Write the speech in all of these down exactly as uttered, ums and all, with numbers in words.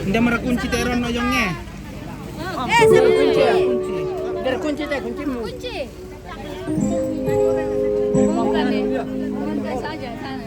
Nda mara kunci te ron no yonge. Eh, siapa kunci? Kunci. Dari kunci te kuncimu. Kunci. Bukan nih. Bukan saja sana.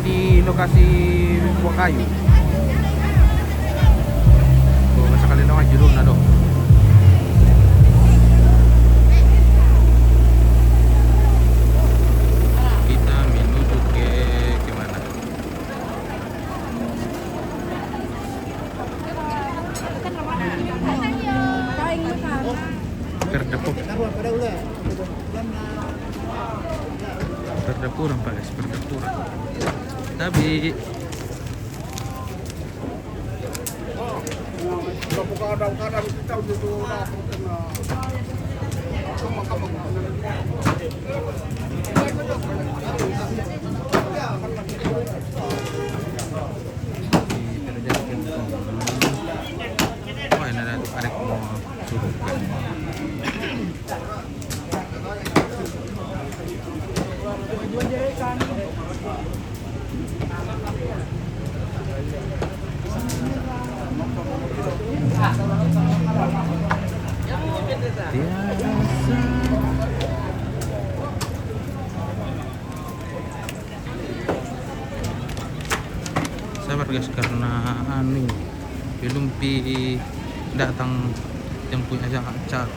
Di lokasi buah kayu. Oh, masa kali lawan judul nado. Kita menuju ke, ke mana? Perdepo. Perdepo nampak, guys, perdepo. Tapi Oh, ini ada, ada mau suruh. Sabar, guys, karena anu, belum pi datang yang punya acara.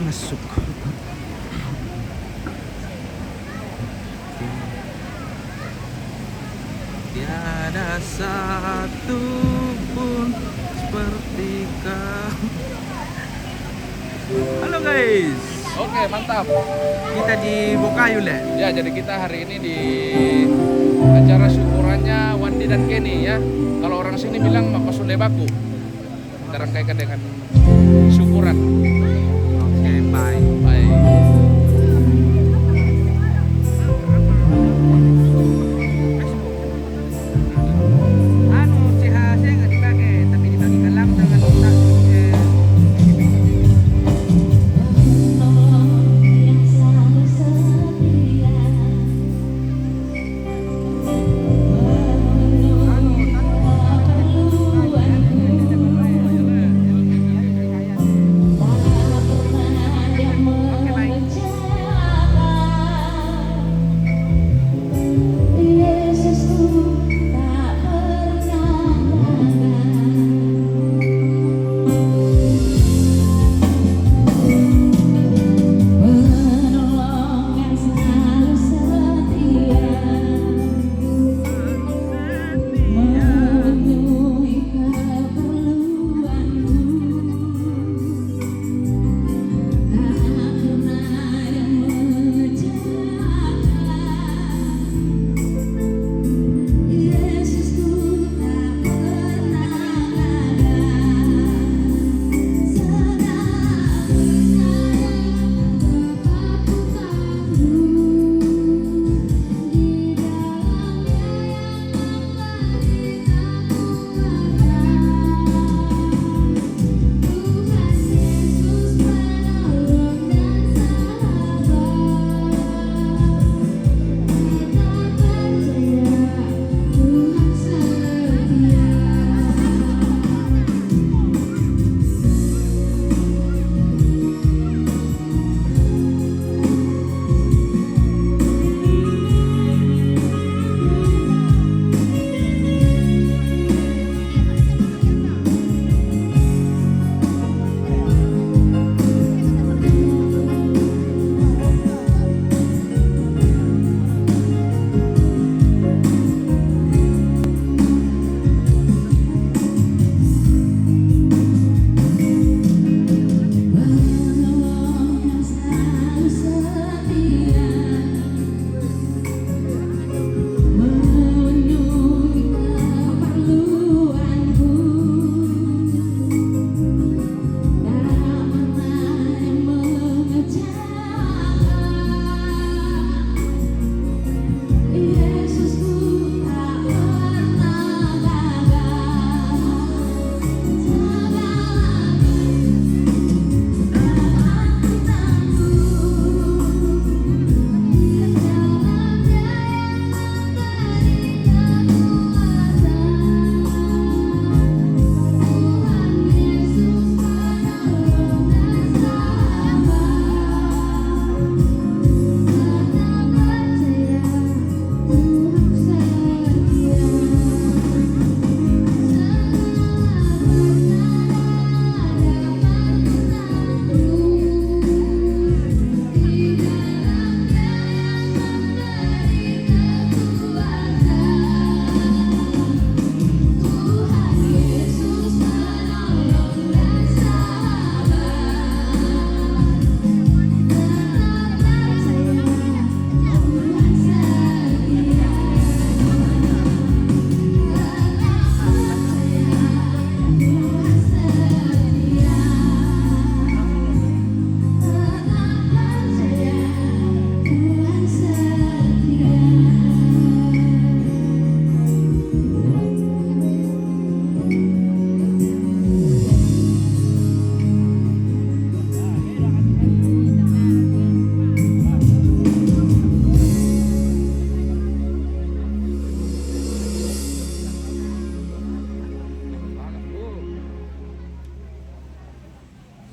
Masuk. Tiada satu pun seperti kau. Halo, guys. Oke, mantap. Kita di Bokayu, Le. Ya, jadi kita hari ini di acara syukurannya Wandi dan Kenny, ya. Kalau orang sini bilang Mako Sule Baku. Sekarang kaitkan dengan syukuran. Oke, bye. Bye. Anu, C H C nggak dipakai, tapi dibagi ke lam dengan tak, eh,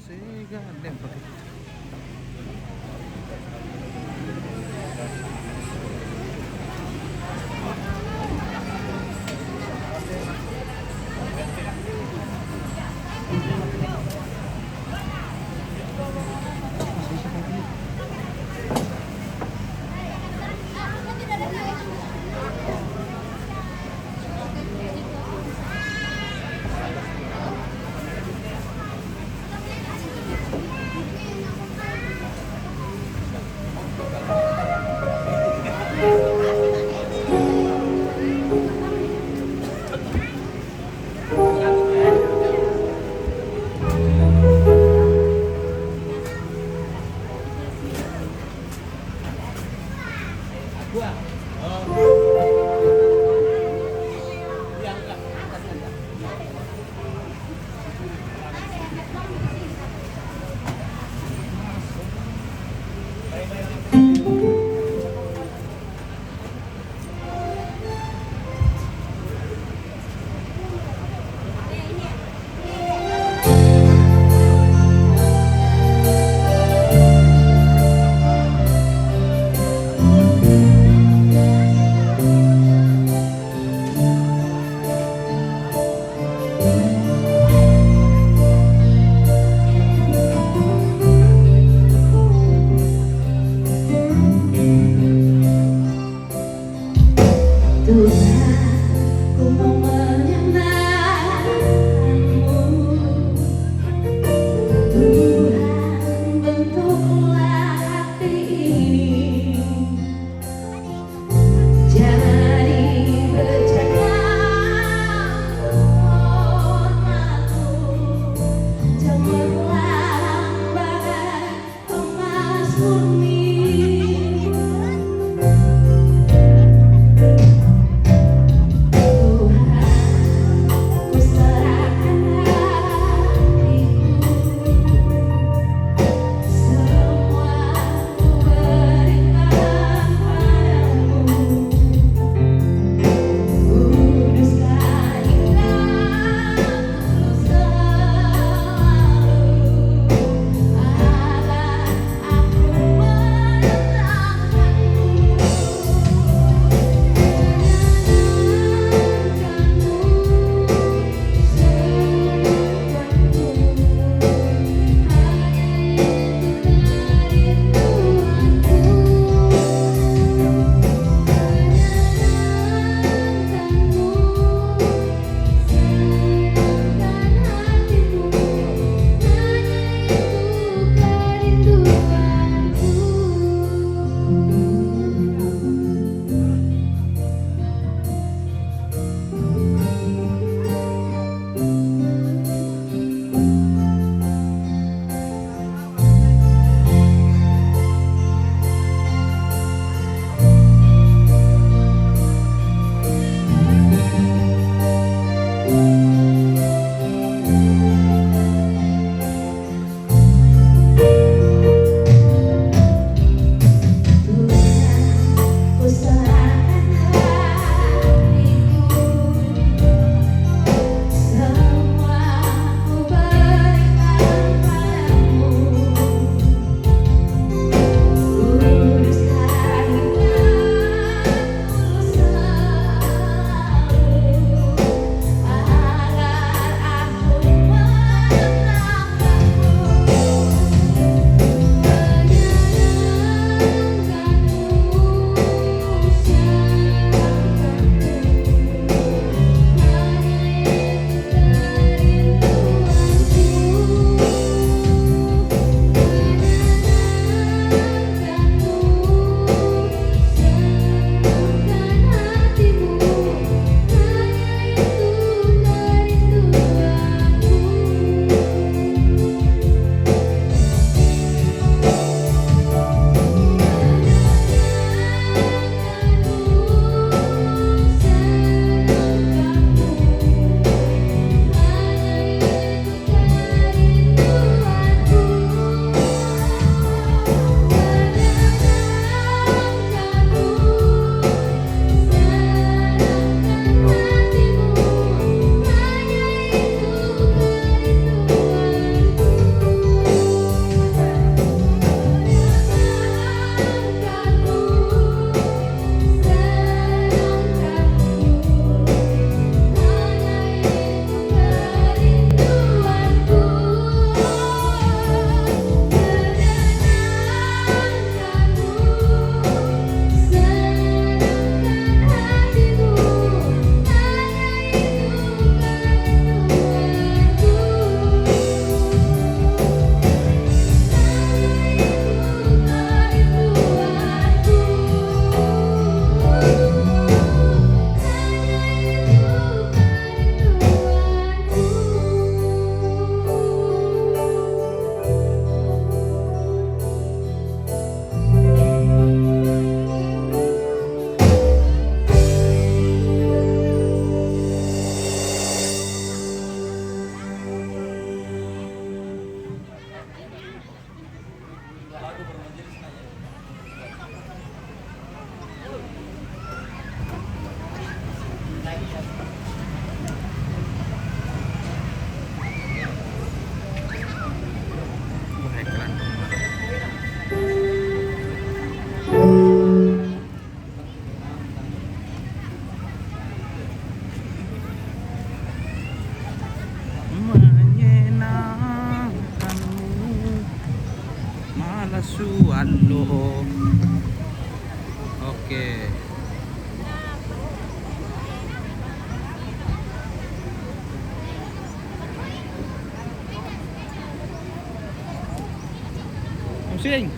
Sega, nem pakai. Tuhan, ku mau menyembahmu. Tuhan, bentuklah hati ini jadi bejana hormatmu. Cemerlang bagai emas murni. Tuhan, ku serahkan hatiku, semua ku berikan padamu. Kuduskan engkau selalu. Suwalo. Oke. Pusing.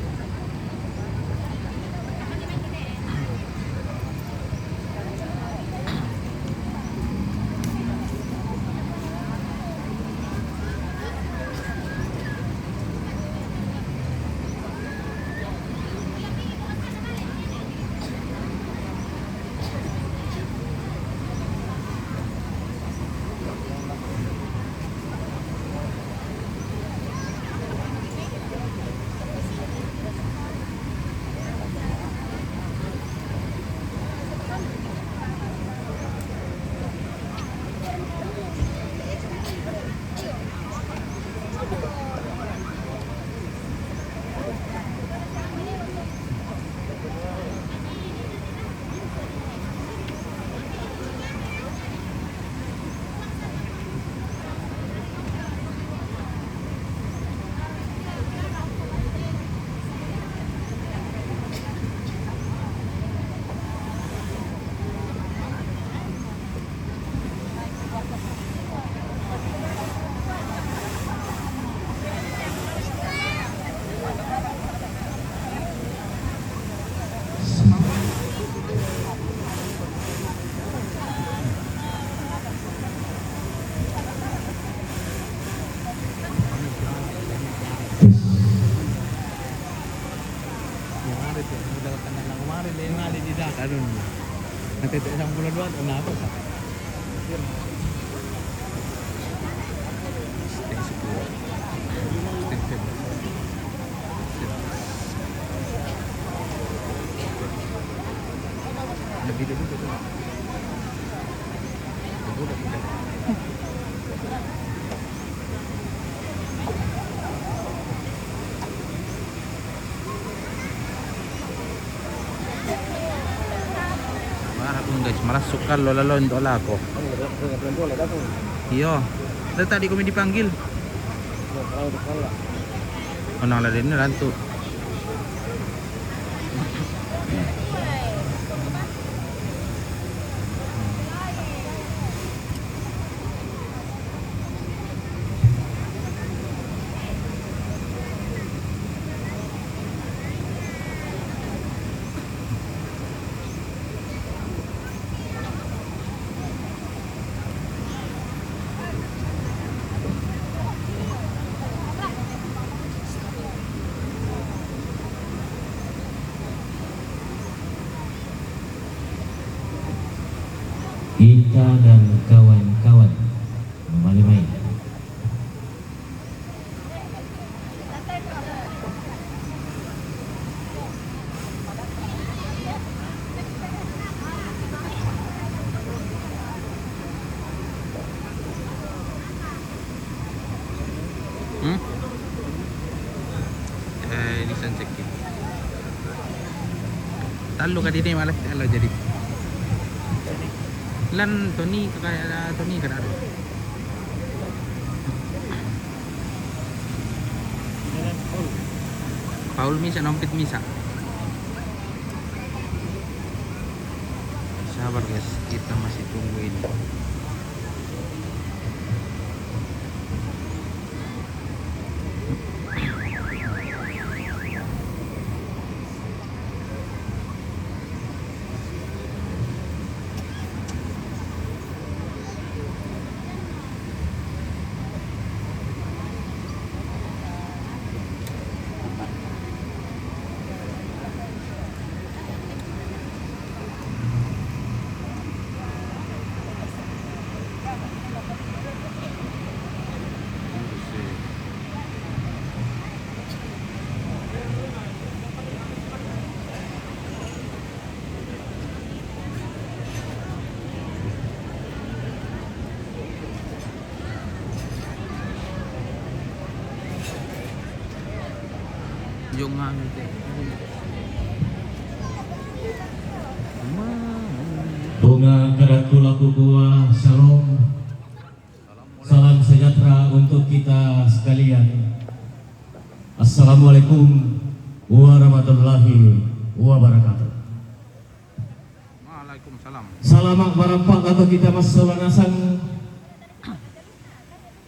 Kemarin tuh, udah kenal kemarin, dia nggak ada di dah. Aduh. Nanti tak sama bulan dua, kenapa, Kak? Stay sepuluh. Stay sepuluh. Lebih dulu gitu. Dulu udah pindah. Wah, aku guys, malas suka lo lalo untuk lako. Iyo, dari tadi kami dipanggil. Menang lari ini rantu. Kita dan kawan-kawan kembali main. Hmm? Eh, ini sancek. Talu kadi ni malah talu jadi. Lan Tony, kakak Tony kada ada. Paul misa, nompit misa. Sabar guys, kita masih tunggu ini. Yung nga, ngiti. Bunga kadatu laku gua, shalom. Salam sejahtera untuk kita sekalian. Assalamualaikum Warahmatullahi wabarakatuh. Waalaikumsalam. Salama' marampang lako kita massola nasang.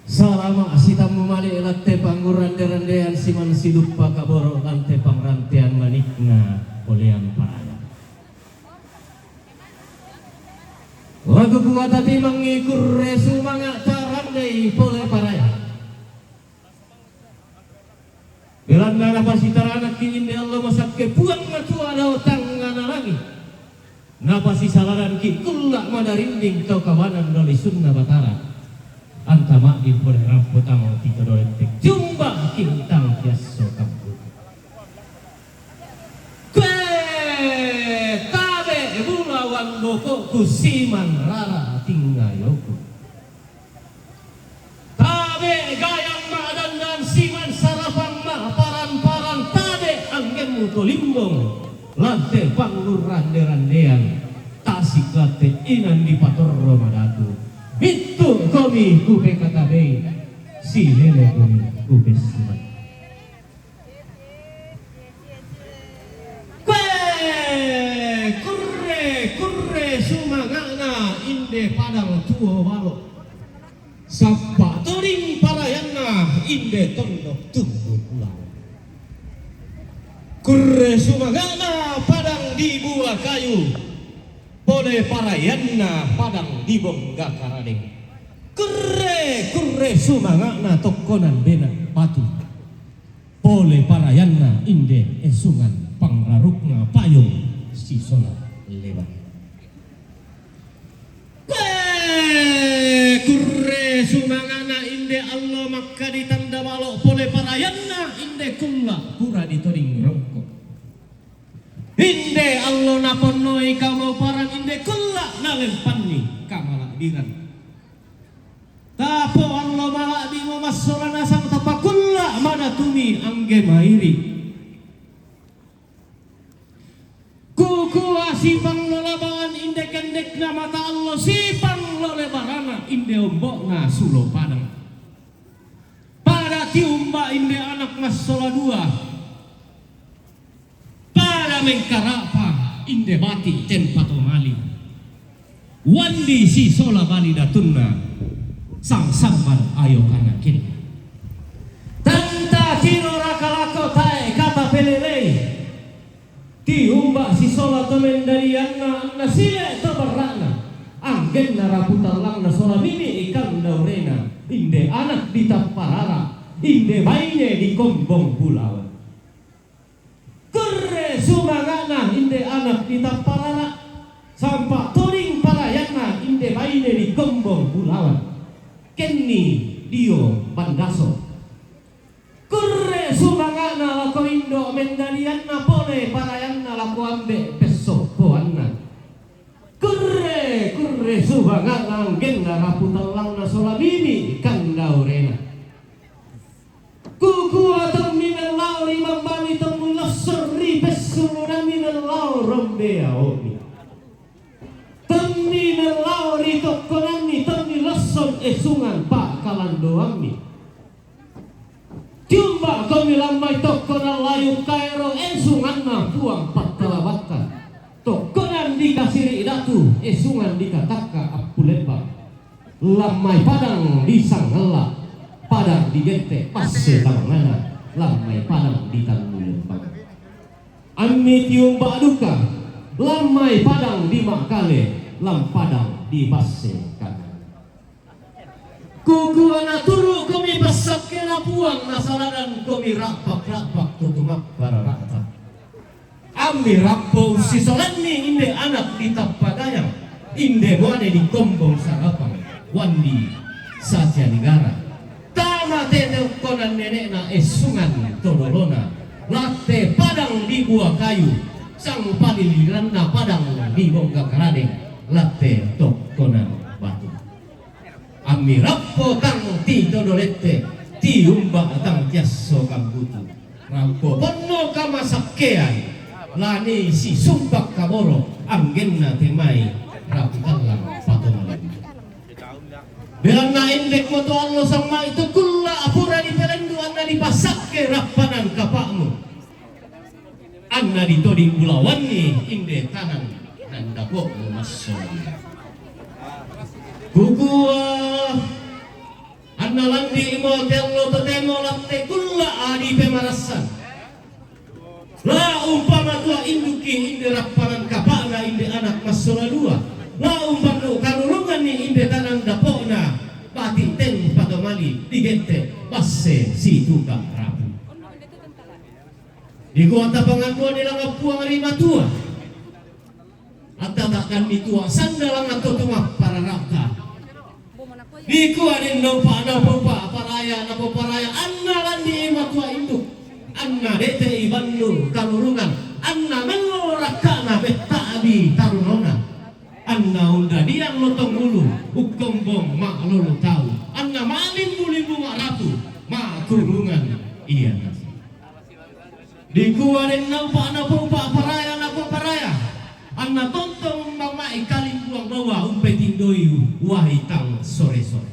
Salama' sitammu male' latte pangurrande-randean siman siluppa kaboro' latte pangrantean manikna polean paraya. Lagu kuwata timangngi kurre sumanga' tarandei pole paraya. Belanna napasitaranakki inde allo masakke Puang Matua dao tangngana langi'. Napasisalaranki kulla' madarinding to kawanan dao lisunna Batara. Anta ma'din pole rampo tang titodo lettek, jumba'ki tang kiasso kabbu. Kue tabe' bulawang boko'ku siman rara tingayoku. Tabe' gayang ma'dandan siman sarapang ma'paran-paran, tabe' anggemmu to limbong, latte pangurrande-randean, tasik latte inan dipatorro madatu. Bittu'komi kupekatabei, silelekomi kupessimai. Kue kurre, kurre sumanga'na inde padang tuo balo'. Sappa' toding parayanna inde tondok tumbu ulana. Kurre sumanga'na padang di bua kayu, pole parayanna padang di bongga karadeng. Kurre, kurre sumanga'na tokkonan bena batu. Pole parayanna inde esungan pangrarukna payung sisola leban. Kue kurre sumanga'na inde allo makkadi tanda balo', pole parayanna inde kulla' pura ditoding rokko. Inde allo naponnoi kamauparan inde kulla' nalempanni kamala'biran. Tapo allo mala'bimo massola nasang tapakulla' madatumi angge mairi'. Kukua sipang lo labaan inde kendekna mata allo, sipang lo lebarana inde ombo'na sulo padang. Pada tiumba' inde anak massola dua. Pada mengkara'pa inde bati' tempa to mali. Wandi sisola bali datunna, sangsamban ayo kana kini. Tanta tino raka lako tae' kata pelelei. Tiumba' sisola to mendadianna anna sile' to barra'na. Anggenna rapu tallangna sola mimi' ikan daurena, inde anak ditappa rara, inde baine dikombong bulawan. Kurre sumanga'na inde anak ditappa rara, sampa' toding parayanna inde baine dikombong bulawan. Kenni dio bandaso. Kurre sumanga'na lako indo' mendadianna pole parayanna lako ambe' pessoppoanna. Kurre, kurre sumanga'na anggenna rapu tallangna sola mimi' kandaurena. Kukua tommi mellao ri mambali tommi lossong ri pessulunammi mellao rombeao'mi. Tommi mellao ri tokkonammi tommi lossong esungan pa'kalandoammi. Tiumba'komi lammai tokkonan layung kaero esunganna Puang Pattalabatta. Tokkonan dikasiri' datu esungan dikatakka appulembang. Lammai padang di Sangella, padang di Gette, passe tamangana, lammai padang di Tannu Lembang. Ammi tiumba' duka, lammai padang di Ma'kale, lam padang di passe kanana. Kukua naturu'komi passakkena Puang, nasaladankomi ra'pak-ra'pak to tumappa rara'ta. Ammi rappo ussisolanni inde anak ditappa gayang, inde muane dikombong sarapang, wandi satia nigara. Tama te tokkonan nene'na essungan to dolona, latte padang di bua kayu, sangpaliliranna padang di bongga karadeng, latte tokkonan batu. Ammi rappo tang titodo lette, tiumba' tang tiasso kambutu. Rampo ponno kamasakkean, lani sisumpak kaboro, anggenna te mai rapu tallang patomalemmu. Belanna endekmo to allo samma'i to kulla' pura dipelendu anna dipasakke rappanan kapa'mu. ditoding bulawanni inde tanan nandapokmu massola. Kukua, anna landimo te allo totemo latte kulla adi pemarassan. La umpama tua indukki inde rappanan kapa'na inde anak massola dua. La umpannu kalulunganni inde tanan dapo'na, bati ten patomali digette basse situka rapu. Dikua tapangannuanni langngan Puang ri matua. Attatakanni tua sandalanga to tumappararaka. Dikua den naupa naupa paraya napoparaya anna landi matua induk. Anna dete ibannu kalulungan. Anna mello rakkana betta'bi tarunona. Anna undadiang lotong ulu ukkombong ma'lolo tau. Anna malimbu-limbu ma'rapu makurungan iya nasi. Dikua den naupa naupa paraya napoparaya. Anna tontong mamma'i kalimbuang bawa umpetindoi uahi tang sore-sore.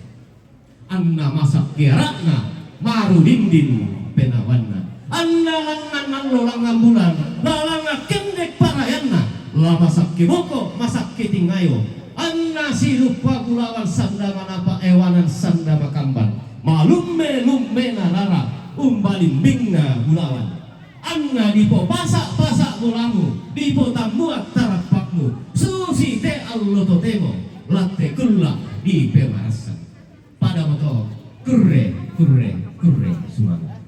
Anna masakke ara'na maru dindin penawanna. Anna langngan allo langngan bulan la langngan kendek parayanna. La masakke boko masakke tingayo. Anna siluppa bulawan sanda manapa ewanan sanda makamban. Malumme-lummena rara umbalimbingna bulawan. Anna dipopasa-pasa bolamu, dipotambuat tarappakmu, susi te allo totemo, latte kulla dipemarassan. Pada moto, kurre, kurre, kurre, sumanga.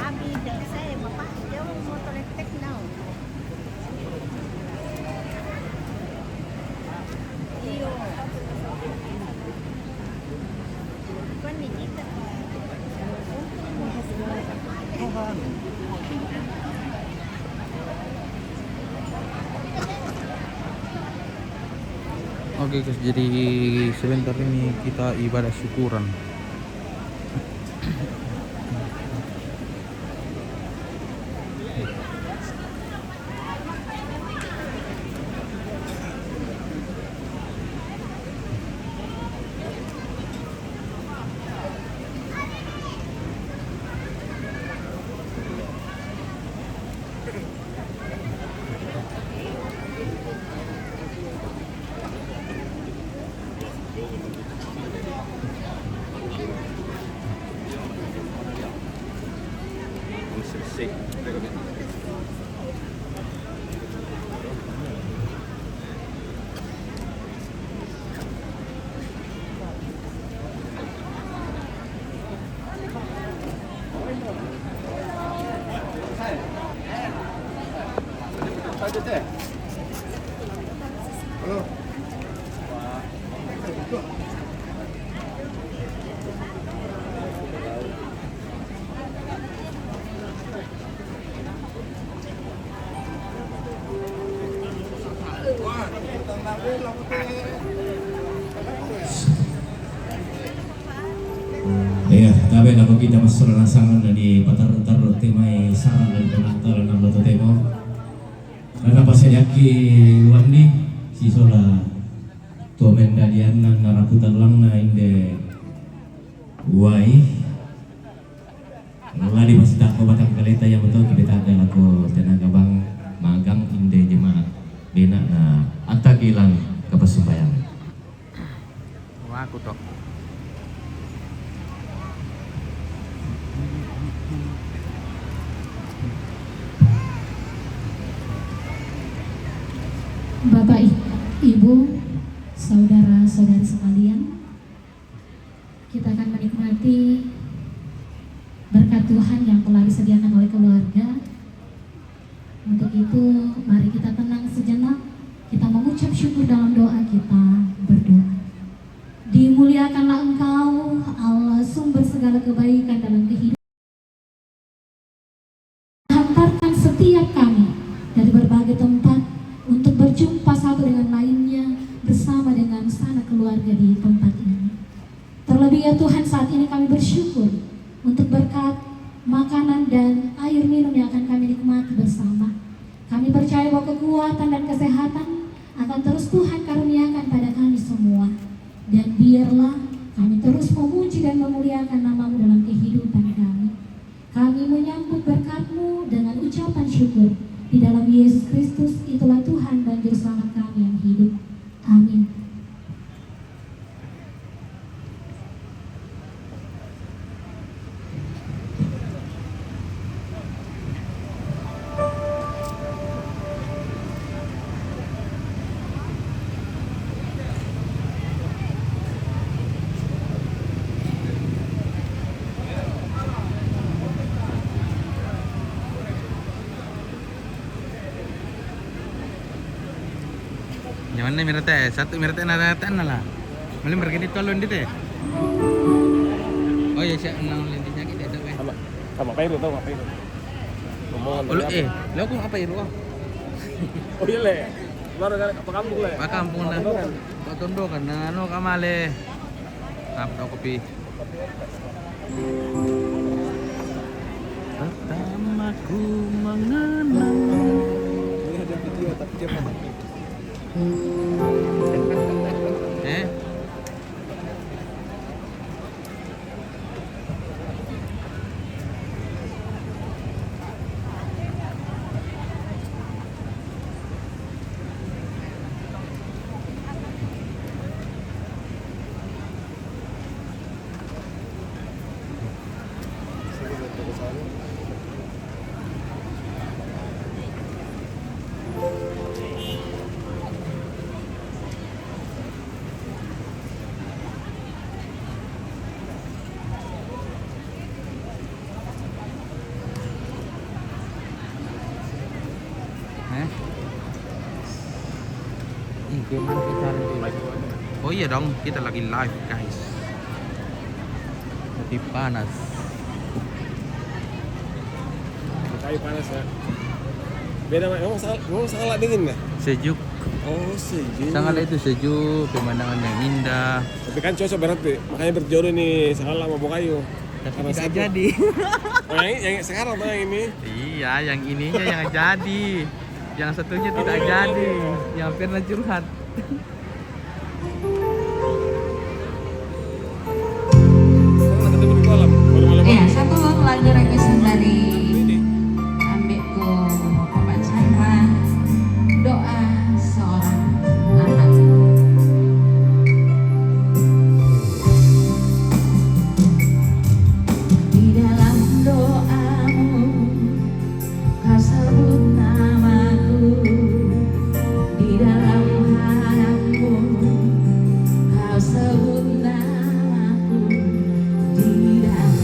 Abi, saya bapak jauh motor tek now. Oke guys, jadi sebentar ini kita ibadah syukuran. Iya, tabe lako kita massola nasang na dipaterru-terru te mai sarang dari penata dan ambo totemo. Nana pasediakki wandi sisola to mendadianna narapu tellangna inde uwai. La dipasitakko batang kaleta iya meto kipitadda lako tenaga bang magang inde jemaat bena na attaki lan kapassumbajang. Aku to. Bapak, I-, Ibu, saudara-saudari sekalian, kita akan menikmati berkat Tuhan yang telah disediakan oleh keluarga. Doa kita berdoa. Dimuliakanlah Engkau, Allah, sumber segala kebaikan dalam kehidupan. Hantarkan setiap kami dari berbagai tempat untuk berjumpa satu dengan lainnya bersama dengan sanak keluarga di tempat ini. Terlebih, ya Tuhan, saat ini kami bersyukur untuk berkat makanan dan air minum yang akan kami nikmati bersama. Kami percaya bahwa kekuatan dan kesehatan akan terus Tuhan karuniakan pada kami semua. Dan biarlah kami terus memuji dan memuliakan nama-Mu dalam kehidupan kami. Kami menyambut berkat-Mu dengan ucapan syukur. Di dalam Yesus Kristus, itulah Tuhan dan Juru Selamat kami yang hidup. Amin. Yang mana mi rate? Satu mi rate na rate na lah. Maling bergini tolong di te. Oh ya, siap nang lendisnya kita itu eh. Sama, sama Pak Iru, tahu Pak Iru? Ngomong. Oh, lu, eh, lo kok apa Iru? Oh iya le. Baru kan apa kampung le? Apa kampung nah? Tondokan. Kok Tondokan? Nah, anu kamale. Apa tau kopi? Pertama ku mengenal. Ini ada video tapi dia pakai. Eh? Eh? Ih, gimana kita hari ini? Oh iya dong, kita lagi live, guys. Kopi panas. Kopi panas ya. Beda, Mak. Emang Sangala, emang Sangala dingin ya? Sejuk. Oh, sejuk. Sangala itu sejuk, pemandangan yang indah. Tapi kan cocok berarti. Makanya berjodoh nih Sangala sama Bokayu. Tapi karena tidak satu. Jadi. Oh, yang, yang sekarang tuh yang ini. Iya, yang ininya yang jadi. Yang satunya tidak jadi. Yang pernah curhat. Ya, satu lagu request dari ambekku, Bapak Chandra, Doa Seorang Anak. Di dalam doamu, kau sebut namaku, di dalam harapanmu, kau sebut namaku, di dalam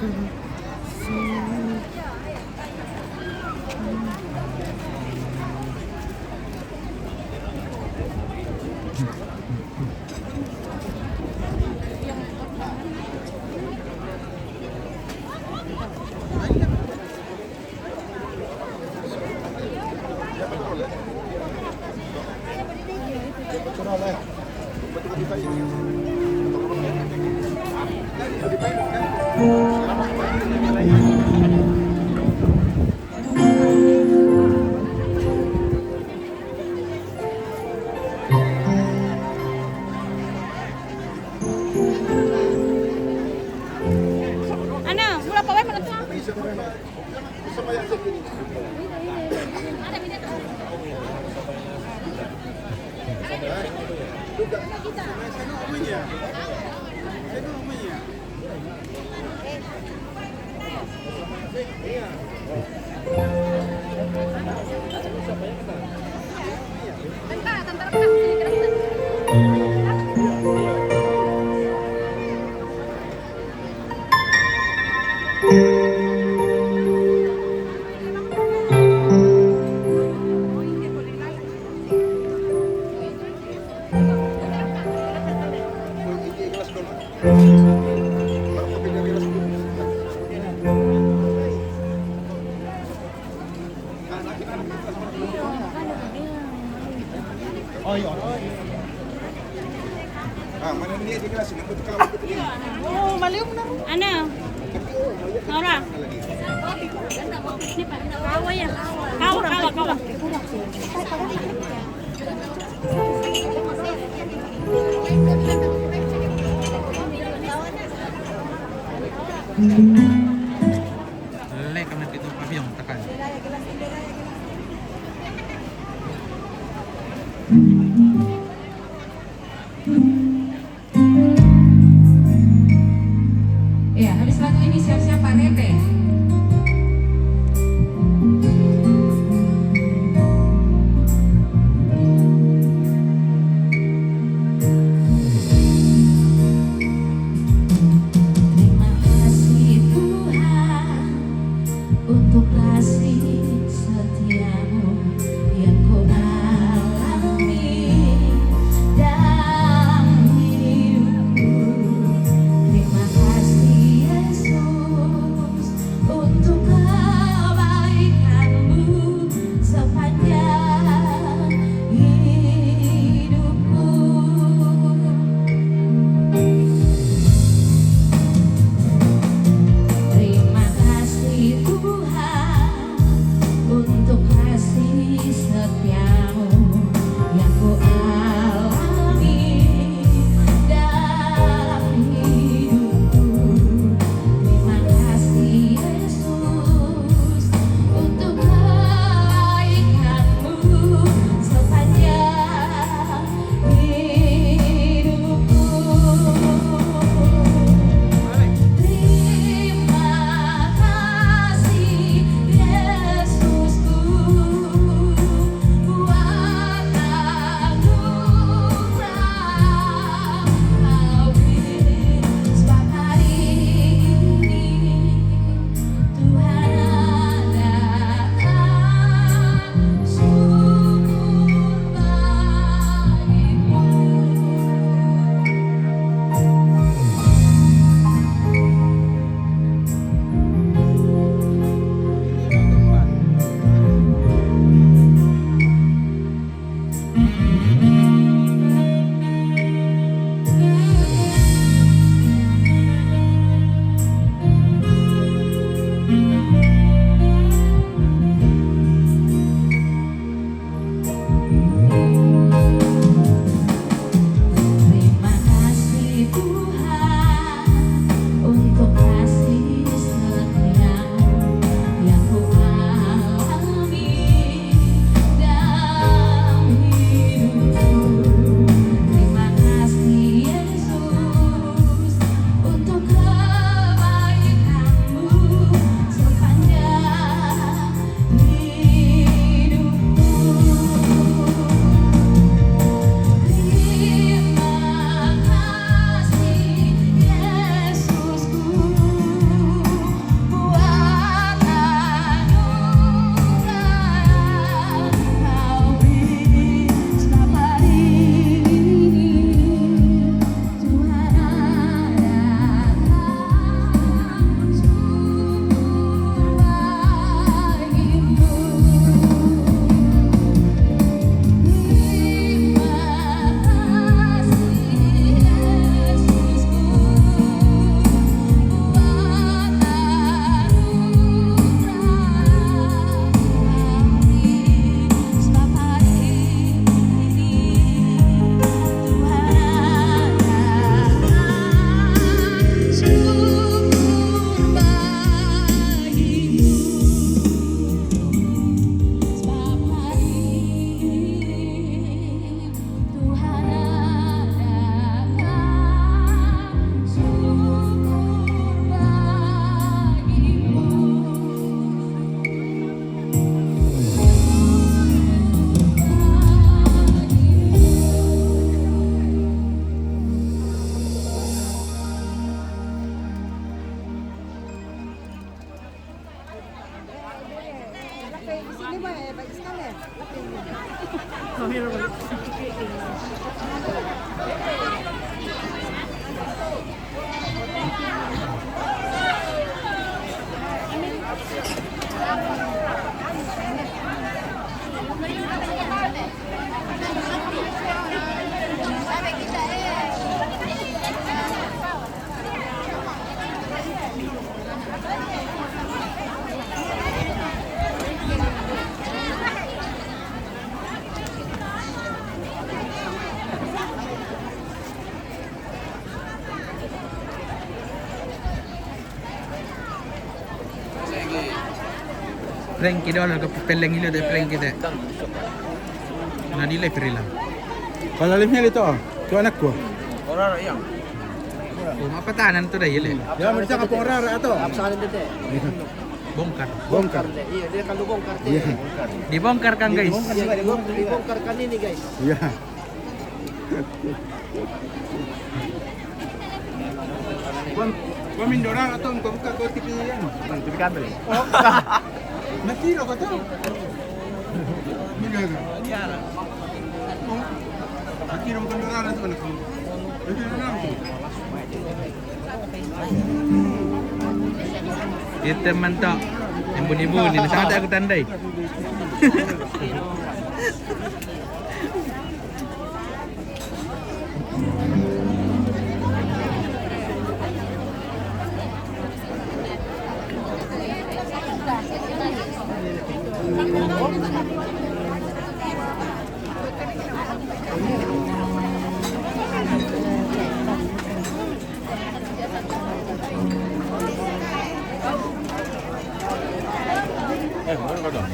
Ana, mula pa wae mana tu? Ana. Nora. Kawa ya. Kawa, kawa, kawa. Lele kami pintu pavilion, tekan. Ya, habis lagu ini siap-siap Pak Rete. Terima kasih Tuhan untuk kasih setiamu yang ku alami. Prank kita, kalau ke peleng itu deh, prank kita. Nah, di live rila. Kalau live-nya itu, oh, itu anakku. Orang yang. Oh, apa tahanan tuh dah, ya, Le? Ya, mereka ke orang atau? Apa salah itu, teh? Bongkar. Bongkar. Iya, dia kalau bongkar, teh. Iya. Dibongkar kan, guys? Iya, dibongkar, dibongkar kan ini, guys. Iya. Kau, kau main dorang atau kau buka kau T V yang? T V kabel. Oh. Mati lo kau tu. Mana? Oh. Mati lo kau dorang atau mana kau? Itu dorang. Dia teman tak. Yang bunyi-bunyi. Sangat aku tandai. Eh, mana kau dah?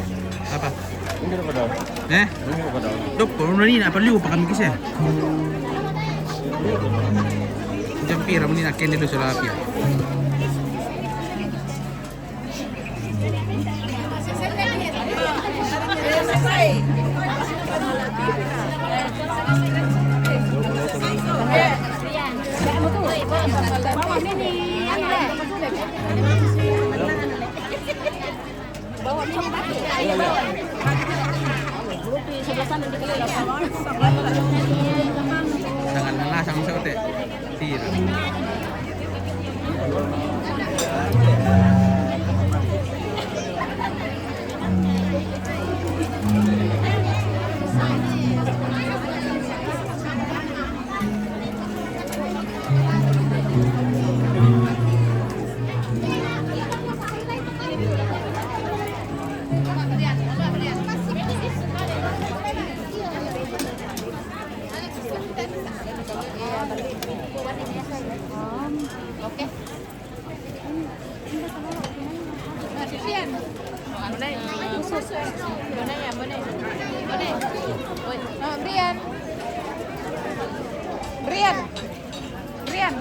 Apa? Ini kau dah. Eh? Ini kau dah. Dok, corona ni nak perlu pakai mikir saya. Jam pira ni nak kena dulu salah apa? Jangan lelah sama saya, Tek. Tira. Oh, Brian. Brian. Brian.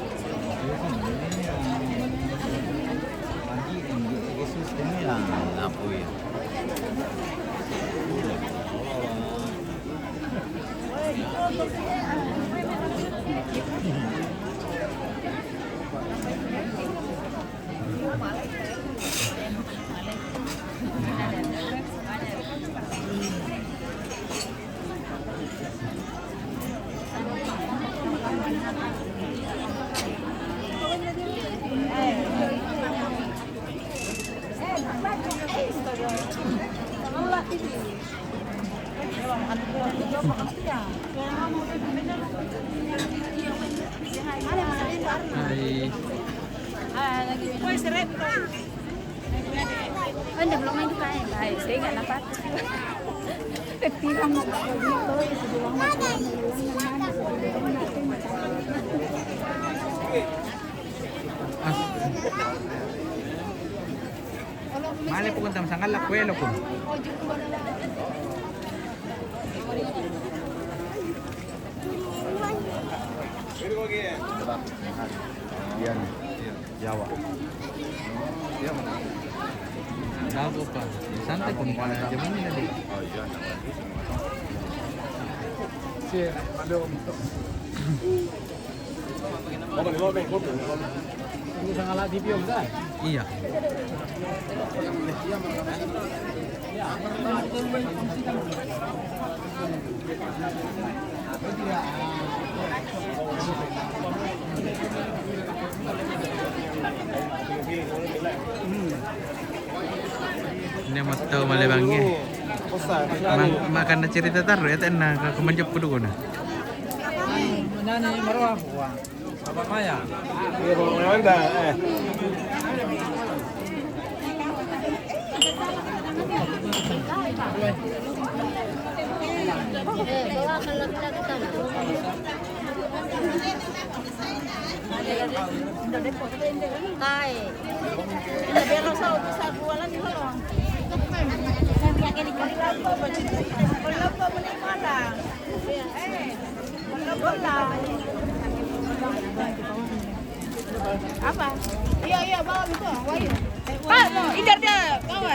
Hai. Oh, nda belum main juga, eh. Baik, saya nggak nampak. Ketilang. Male po kung tam sangal la kwelo ko. Yan. Yawa. Dago pa. Sante kung pala jaman nila di. Si, ano, Iya. Ini mau tahu malah bang ya. Mang-, makan cerita taruh ya, tenang, ke kemenjep kudu na. Nani, maruah, wah. Apa Maya? Iya, Bang Maya, eh. Eh, bawa kalau kita ke sana. Hai. Biar rasa, bisa jualan di mana? Apa? Iya, iya, bawa gitu. Bawa, iya. Pak, no, incar dia, bawa.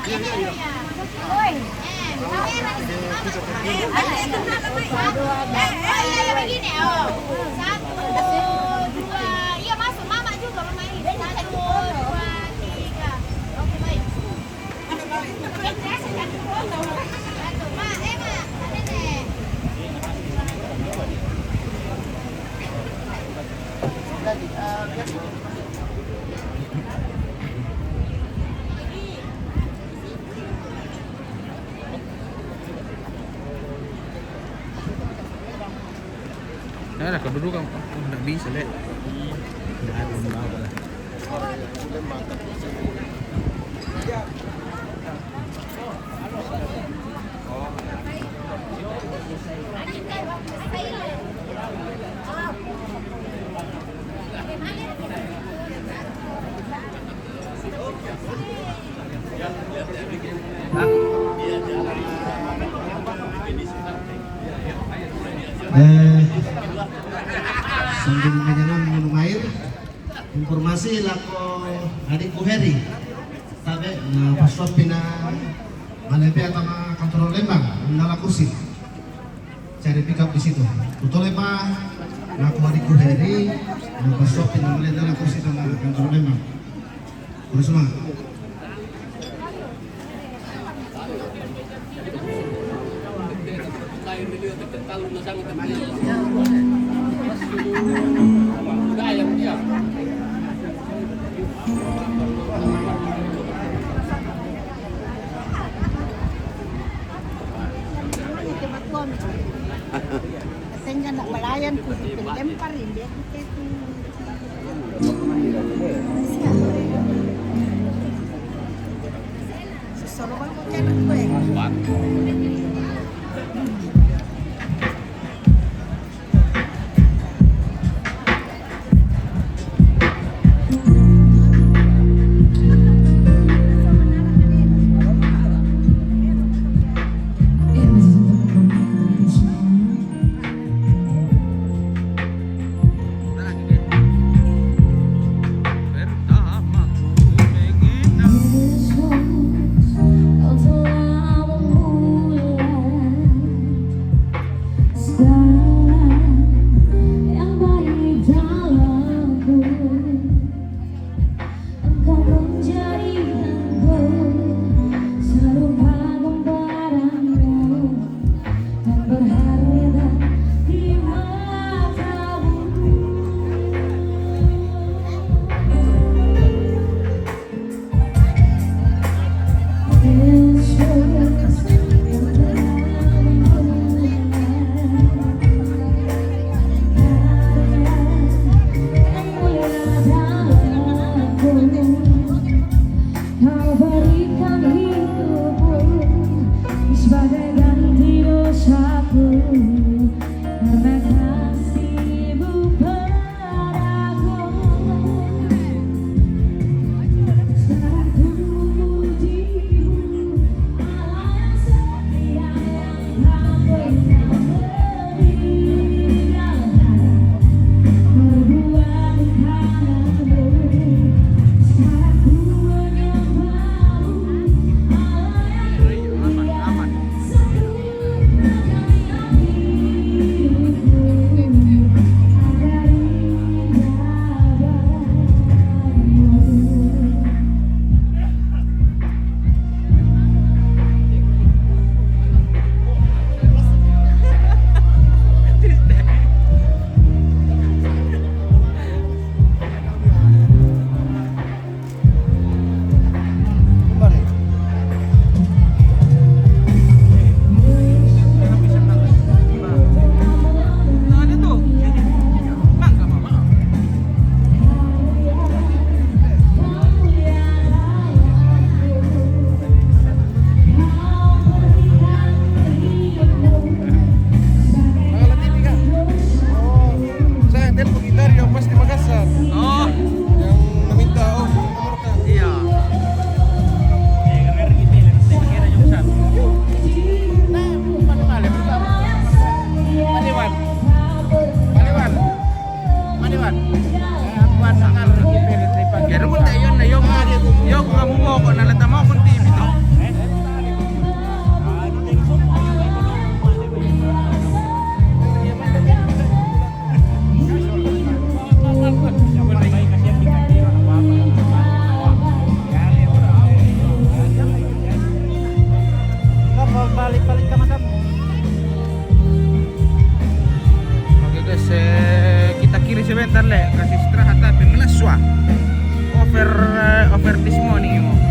Iya, iya, iya. Woi. Eh, kamera di sini, Mama. Eh, eh, iya, iya, begini. Oh, satu, dua. Iya, masuk. Mama juga, Mama ini. Satu, dua, tiga. Oke, baik. Satu, Ma, eh, Ma, Ma Nenek. Nah, dah, kau dulu kan. Oh, nggak bisa, Lek. Nggak ada, nggak apa-apa lah. Eh, sambil menyelam minum air, informasi lako adikku Heri. Tabe, na pasuappi na malepe atau ma kantor Lembang, na la kursi. Cari pick up di situ. Tutole pa, lako adikku Heri, na pasuappi na malepe na la kursi tama kantor Lembang. Terus, Ma. Sehingga nak balayan ku, lempar ini. Sistra hata pe melaswa. Over, eh, over this morning mo.